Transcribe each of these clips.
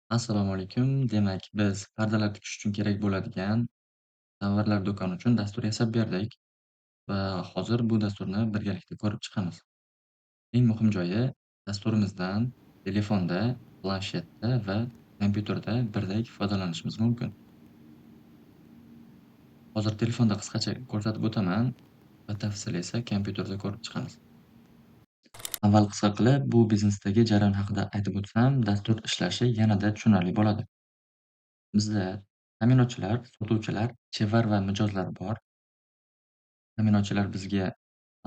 Assalomu alaykum. Demak, biz pardalar tikish uchun kerak bo'ladigan tovarlar do'koni uchun dastur yasab berdik va hozir bu dasturni birgalikda ko'rib chiqamiz. Eng muhim joyi, dasturimizdan telefonda, planshetda va kompyuterda birdek foydalanishimiz mumkin. Hozir telefonda qisqacha ko'rsatib o'taman, batafsil esa kompyuterda ko'rib chiqamiz. Avval qisqa qilib bu biznesdagi jarayon haqida aytib o'tsam, dastur ishlashi yanada tushunarli bo'ladi. Bizda ta'minotchilar, sotuvchilar, chevar va mijozlar bor. Ta'minotchilar bizga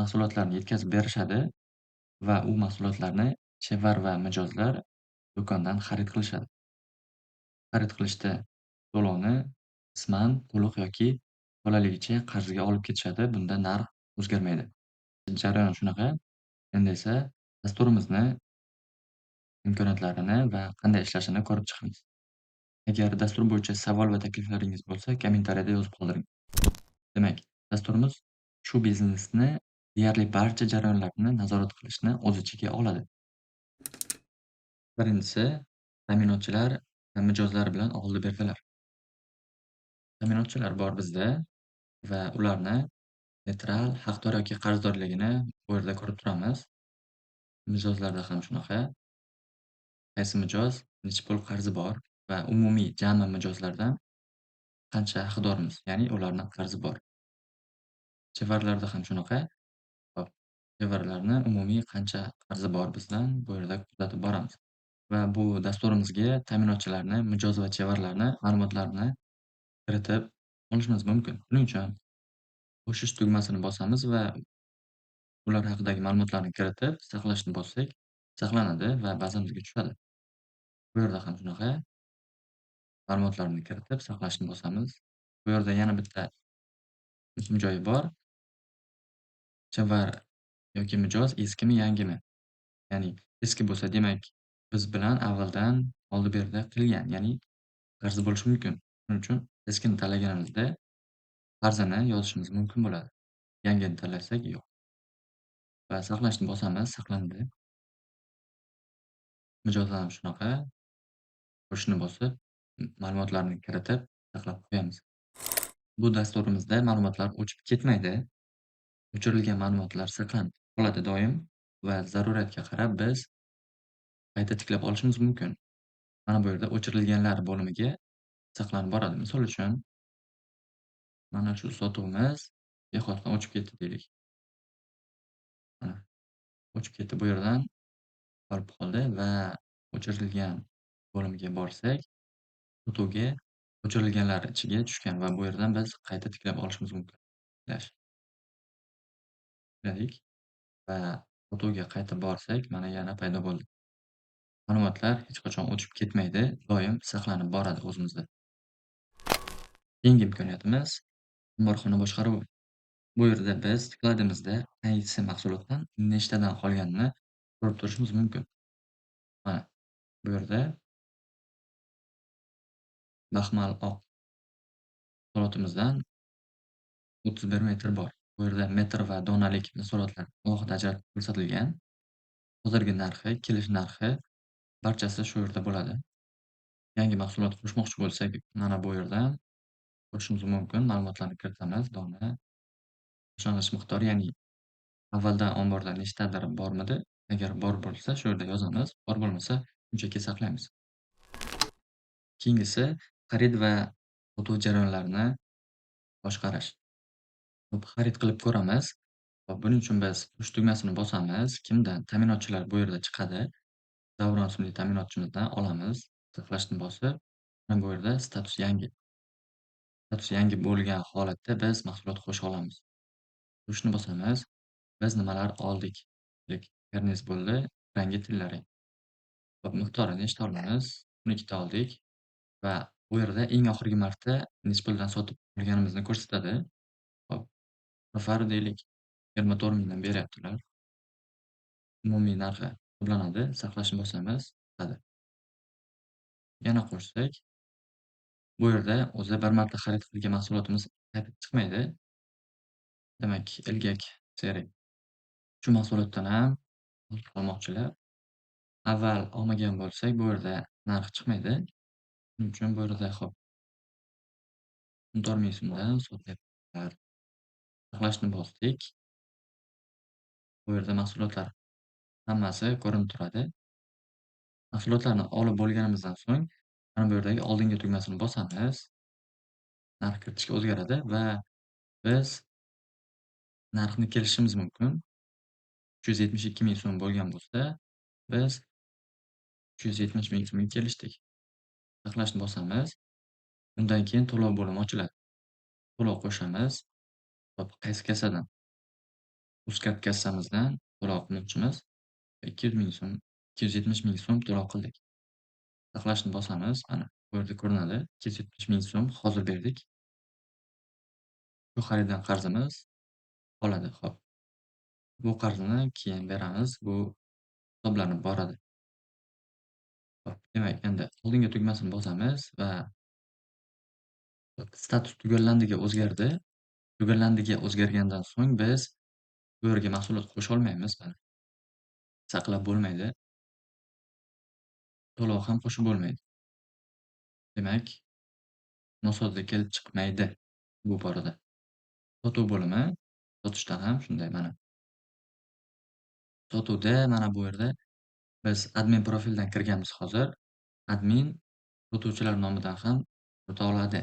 mahsulotlarni yetkazib berishadi va u mahsulotlarni chevar va mijozlar do'kondan xarid qilishadi. Xarid qilishda to'lovni qisman, to'liq yoki to'laligicha qarzga olib ketishadi. Bunda narx o'zgarmaydi. Jarayon shunaqa. Endi esa dasturimizni imkoniyatlarini va qanday ishlashini ko'rib chiqamiz. Agar dastur bo'yicha savol va takliflaringiz bo'lsa, kommentariyada yozib qoldiring. Demak, dasturimiz shu biznesni deyarli barcha jarayonlarini nazorat qilishni o'z ichiga oladi. Birinchisi, ta'minotchilar va mijozlar bilan oldi-berdilar. Ta'minotchilar bor bizda va ularni neytral, haqdor yoki qarzdorligini bu yerda ko'rib turamiz. Mijozlarda ham shunaqa. Qaysi mijoz necha pul qarzi bor va umumiy jami mijozlardan qancha haqdormiz, ya'ni ularni qarzi bor. Chevarlarda ham shunaqa. Hop, chevarlarni umumiy qancha qarzi bor bizdan, bu yerda kuzatib boramiz. Va bu dasturimizga ta'minotchilarni, mijoz va chevarlarni ma'lumotlarini kiritib olishimiz mumkin. Buning uchun qo'shish tugmasini bosamiz va ular haqidagi ma'lumotlarni kiritib, saqlashni bossak, saqlanadi va bazamizga tushadi. Bu yerda ham shunaqa. Ma'lumotlarni kiritib, saqlashni bosamiz. Bu yerda yana bitta muhim joyi bor. Chevar yoki mijoz eskimi, yangimi? Ya'ni eski bo'lsa, demak, biz bilan avvaldan oldi-berdi qilgan, ya'ni qarzi bo'lishi mumkin. Shuning uchun eskini tanlaganimizda qarzini yozishimiz mumkin bo'ladi. Yangini tanlasak, yo'q. Va saqlashni bosamiz, saqlandi. Mijozlar ham shunaqa. Qo'shishni bosib, ma'lumotlarni kiritib, saqlab qo'yamiz. Bu dasturimizda ma'lumotlar o'chib ketmaydi. O'chirilgan ma'lumotlar saqlanib qoladi doim va zaruriyatga qarab biz qayta tiklab olishimiz mumkin. Mana bu yerda o'chirilganlar bo'limiga saqlanib boradi. Misol uchun, mana shu sotuvimiz bexosdan o'chib ketdi deylik. Mana, o'chib ketdi, bu yerdan qolib qoldi va o'chirilgan bo'limiga borsak, sotuvga o'chirilganlar ichiga tushgan va bu yerdan biz qayta tiklab olishimiz mumkin. Tiklash. Tikladik va sotuvga qayta borsak, mana yana paydo bo'ldi. Ma'lumotlar hech qachon o'chib ketmaydi, doim saqlanib boradi o'zimizda. Keyingi imkoniyatimiz omborxona boshqaruvi. Bu yerda biz skladimizda qaysi mahsulotdan nechtadan qolganini ko'rib turishimiz mumkin. Mana bu yerda baxmal oq mahsulotimizdan 31 metr bor. Bu yerda metr va donalik mahsulotlar alohida ajratib ko'rsatilgan. Hozirgi narxi, kelish narxi barchasi shu yerda bo'ladi. Yangi mahsulot qo'shmoqchi bo'lsak, mana bu yerdan qo'shishimiz mumkin. Ma'lumotlarni kiritamiz, dona, boshlang'ich miqdor, ya'ni avvaldan omborda nechtadir bormidi? Agar bor bo'lsa, shu yerda yozamiz, bor bo'lmasa, shunchaki saqlaymiz. Keyingisi xarid va sotuv jarayonlarini boshqarish. Hop, xarid qilib ko'ramiz. Hop, buning uchun biz tush tugmasini bosamiz. Kimdan? Ta'minotchilar bu yerda chiqadi. Davron ismli ta'minotchimizdan olamiz. Saqlashni bosib, mana bu yerda status yangi. Status yangi bo'lgan holatda biz mahsulot qo'sha olamiz. Tushni bosamiz. Biz nimalar oldik? Karniz bo'ldi, rangi tillarang. Hop, miqdori nechta olamiz? 12 ta oldik va bu yerda eng oxirgi marta necha puldan sotib olganimizni ko'rsatadi. Hop, safar deylik, 24 mingdan beryaptilar. Umumiy narxi hisoblanadi. Saqlashni bosamiz, chiqadi. Yana qo'shsak, bu yerda o'zi bir marta xarid qilgan mahsulotimiz qaytib chiqmaydi. Demak, ilgak serik. Shu mahsulotdan ham olmoqchilar. Avval olmagan bo'lsak, bu yerda Narx chiqmaydi. Shuning uchun bu yerda hop 14 000 so'mdan sotyaptilar. Saqlashni bosdik. Bu yerda mahsulotlar hammasi ko'rinib turadi. Mahsulotlarni olib bo'lganimizdan so'ng mana bu yerdagi oldingi tugmasini bosamiz. Narx kiritishga o'zgaradi va biz narxni kelishimiz mumkin. 372 ming so'm bo'lgan bo'lsa, biz 370 ming so'mga kelishdik. Saqlashni bosamiz. Undan keyin to'lov bo'limi ochiladi. To'lov qo'shamiz. Hop, qaysi kassadan? Uzcard kassamizdan to'lov qilmoqchimiz. 200 ming so'm, 270 ming so'm to'lov qildik. Saqlashni bosamiz. Mana bu yerda ko'rinadi. 270 ming so'm hozir berdik. Bu xariddan qarzimiz qoladi. Hop. Bu qarzni keyin beramiz. Bu hisoblanib boradi. Hop, demak, endi oldingi tugmasini bosamiz va status tugallandiga o'zgardi. Tugallandiga o'zgargandan so'ng biz bu yerga mahsulot qo'sha olmaymiz. Mana. Saqlab bo'lmaydi. To'lov ham qo'shib bo'lmaydi. Demak, nosozlik kelib chiqmaydi bu borada. Sotuv bo'limi, sotishda ham shunday mana. Sotuvda mana bu yerda biz admin profildan kirganmiz hozir. Admin sotuvchilar nomidan ham sota oladi.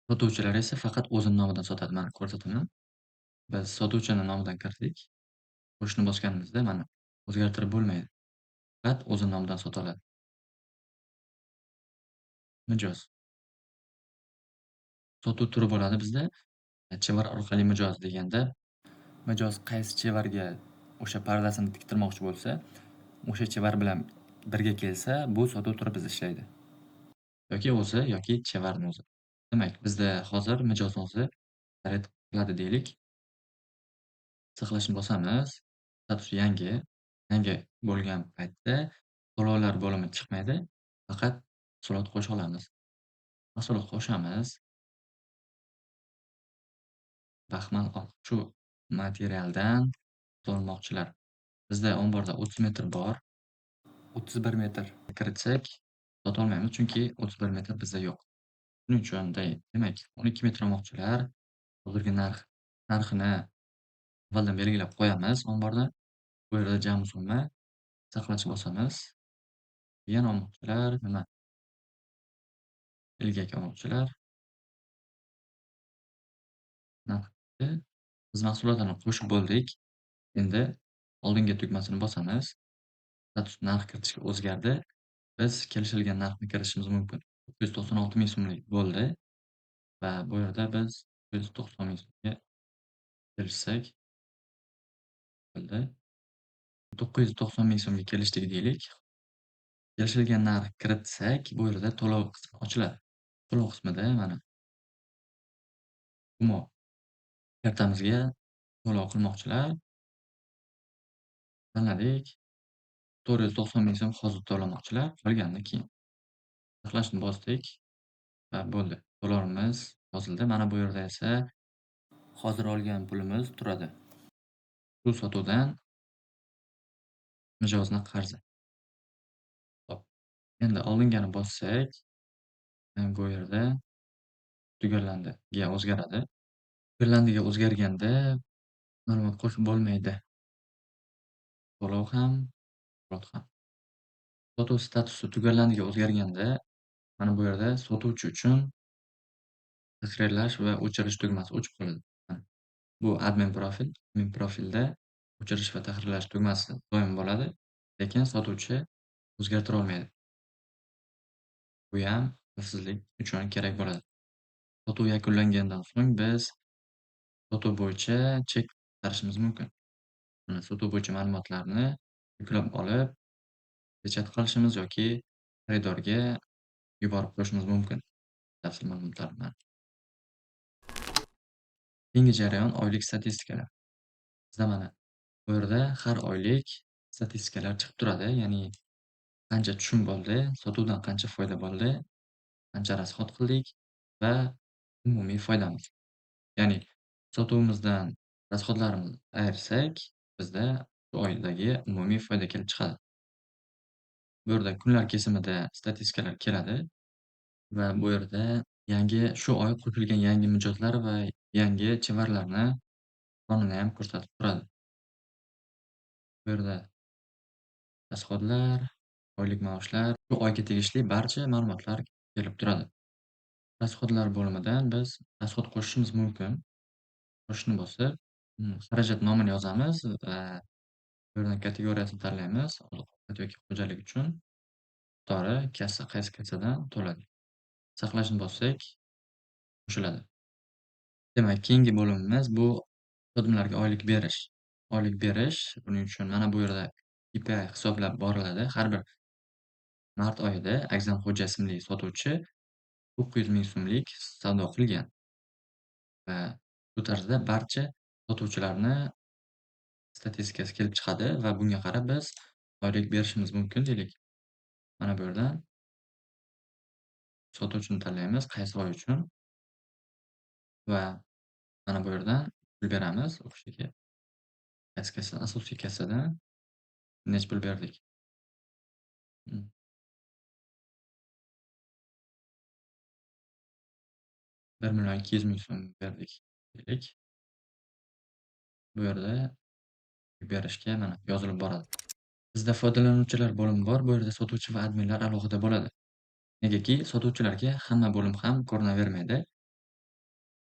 Sotuvchilar esa faqat o'zini nomidan sotadi. Mana ko'rsataman. Biz sotuvchini nomidan kirdik. Qo'shni bosganimizda mana o'zgartirib bo'lmaydi. Faqat o'zini nomidan sota oladi. Mijoz. Sotuv turi bo'ladi bizda. Chevar orqali mijoz deganda mijoz qaysi chevarga o'sha pardasini tiktirmoqchi bo'lsa, o'sha chevar bilan birga kelsa, bu sotuv turi bizda ishlaydi. Yoki o'zi yoki chevarni o'zi. Demak, bizda hozir mijoz o'zi xarid qiladi deylik. Saqlashni bosamiz. Status yangi. Yangi bo'lgan paytda to'lovlar bo'limi chiqmaydi. Faqat mahsulot qo'sha olamiz. Mahsulot qo'shamiz. Baxmal oq shu materialdan olmoqchilar. Bizda omborda 30 metr bor. 31 metr kiritsak, sota olmaymiz, chunki 31 metr bizda yo'q. Shuning uchun demak, 12 metr olmoqchilar hozirgi narxini avvaldan belgilab qo'yamiz omborda. Bu yerda jami summa saqlashni bosamiz. Yana olmoqchilar nima? Ilgak olmoqchilar. Narxni biz mahsulotlarni qo'shib bo'ldik. Endi oldingi tugmasini bosamiz. Status narx kiritishga o'zgardi. Biz kelishilgan narxni kiritishimiz mumkin. 996 ming so'mlik bo'ldi va bu yerda biz 190 ming so'mga kelishsak bo'ldi. 990 ming so'mga kelishdik deylik. Kelishilgan narx kiritsak, bu yerda to'lov qismi ochiladi. To'lov qismida mana Humo kartamizga to'lov qilmoqchilar. Tanladik. 490 ming so'm hozir to'lamoqchilar, qolganini keyin. Saqlashni bosdik va bo'ldi. To'lovimiz yozildi. Mana bu yerda esa hozir olgan pulimiz turadi. Bu sotuvdan mijozni qarzi. Hop. Endi oldingani bossak, bu yerda tugallandi ga o'zgaradi. Tugallandiga o'zgarganda ma'lumot qo'shib bo'lmaydi. To'lov ham, mahsulot ham. Sotuv statusi tugallandiga o'zgarganda, mana bu yerda sotuvchi uchun tahrirlash va o'chirish tugmasi o'chib qoladi. Mana bu admin profil. Admin profilda o'chirish va tahrirlash tugmasi doim bo'ladi, lekin sotuvchi o'zgartira olmaydi. Bu ham xavfsizlik uchun kerak bo'ladi. Sotuv yakunlangandan so'ng biz sotuv bo'yicha chek chiqarishimiz mumkin. Mana sotuv bo'yicha ma'lumotlarni yuklab olib, pechat qilishimiz yoki xaridorga yuborib qo'yishimiz mumkin. Tafsil ma'lumotlar bilan. Keyingi jarayon oylik statistikalar. Bizda mana bu yerda har oylik statistikalar chiqib turadi, ya'ni qancha tushum bo'ldi, sotuvdan qancha foyda bo'ldi, qancha rasxod qildik va umumiy foydamiz. Ya'ni sotuvimizdan rasxodlarimizni ayirsak, bizda shu oydagi umumiy foyda kelib chiqadi. Bu yerda kunlar kesimida statistikalar keladi va bu yerda yangi shu oy qo'shilgan yangi mijozlar va yangi chevarlarni sonini ham ko'rsatib turadi. Bu yerda rasxodlar, oylik maoshlar, shu oyga tegishli barcha ma'lumotlar kelib turadi. Rasxodlar bo'limidan biz rasxod qo'shishimiz mumkin. Qo'shishni bosib, xarajat nomini yozamiz va bu yerdan kategoriyasini tanlaymiz. Oziq-ovqat yoki xo'jalik uchun miqdori kassa qaysi kassadan to'ladik. Saqlashni bossak qo'shiladi. Demak, keyingi bo'limimiz bu xodimlarga oylik berish. Oylik berish, buning uchun mana bu yerda KPI hisoblab boriladi. Har bir mart oyida Agzamxo'ja ismli sotuvchi 900 ming so'mlik savdo qilgan. Va bu tarzda barcha sotuvchilarni statistikasi kelib chiqadi va bunga qarab biz oylik berishimiz mumkin deylik. Mana bu yerdan sotuvchini tanlaymiz, qaysi oy uchun va mana bu yerdan pul beramiz o'qishiga. Qaysi kassa, asosiy kassadan necha pul berdik? 1 200 000 so'm berdik deylik. Bu yerda berishga mana yozilib boradi. Bizda foydalanuvchilar bo'limi bor. Bu yerda sotuvchi va adminlar alohida bo'ladi. Negaki sotuvchilarga hamma bo'lim ham ko'rinavermaydi.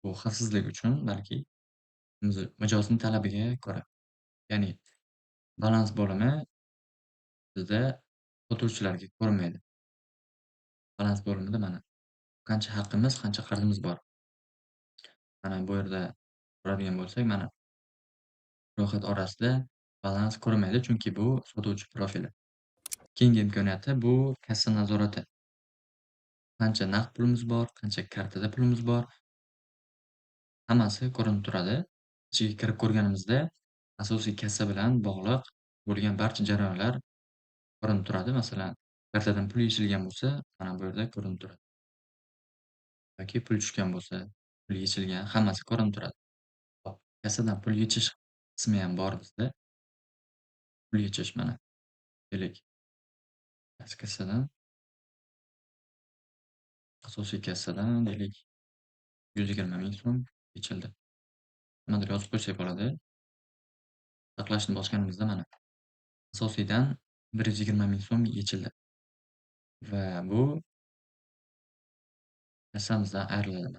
Bu xavfsizlik uchun, balki mijozning talabiga ko'ra. Ya'ni balans bo'limi bizda sotuvchilarga ko'rinmaydi. Balans bo'limida mana qancha haqqimiz, qancha qarzimiz bor. Mana bu yerda ko'radigan bo'lsak, mana ro'yxat orasida balans ko'rinmaydi, chunki bu sotuvchi profili. Keyingi imkoniyati bu kassa nazorati. Qancha naqd pulimiz bor, qancha kartada pulimiz bor, hammasi ko'rinib turadi. Ichiga kirib ko'rganimizda asosiy kassa bilan bog'liq bo'lgan barcha jarayonlar ko'rinib turadi. Masalan, kartadan pul yechilgan bo'lsa, mana bu yerda ko'rinib turadi. Yoki pul tushgan bo'lsa, pul yechilgan, hammasi ko'rinib turadi. Hop, kassadan pul yechish qismi ham bor bizda. Pul yechish mana. Deylik. Qaysi kassadan? Asosiy kassadan deylik 120 ming so'm yechildi. Nimadir yozib qo'ysak bo'ladi. Saqlashni bosganimizda mana asosiydan 120 ming so'm yechildi. Va bu kassamizdan ayriladi.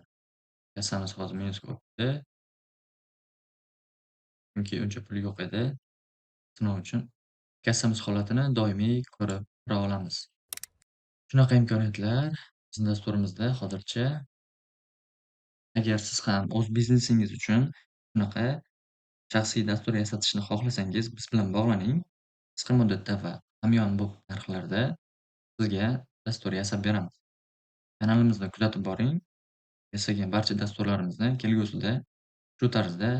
Kassamiz hozir minusga o'tdi. Chunki uncha pul yo'q edi. Sinov uchun kassamiz holatini doimiy ko'rib tura olamiz. Shunaqa imkoniyatlar bizning dasturimizda hozircha. Agar siz ham o'z biznesingiz uchun shunaqa shaxsiy dastur yasatishni xohlasangiz, biz bilan bog'laning. Qisqa muddatda va hamyonbop narxlarda sizga dastur yasab beramiz. Kanalimizni kuzatib boring. Yasagan barcha dasturlarimizni kelgusida shu tarzda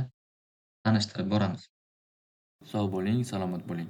tanishtirib boramiz. Sog' bo'ling, salomat bo'ling.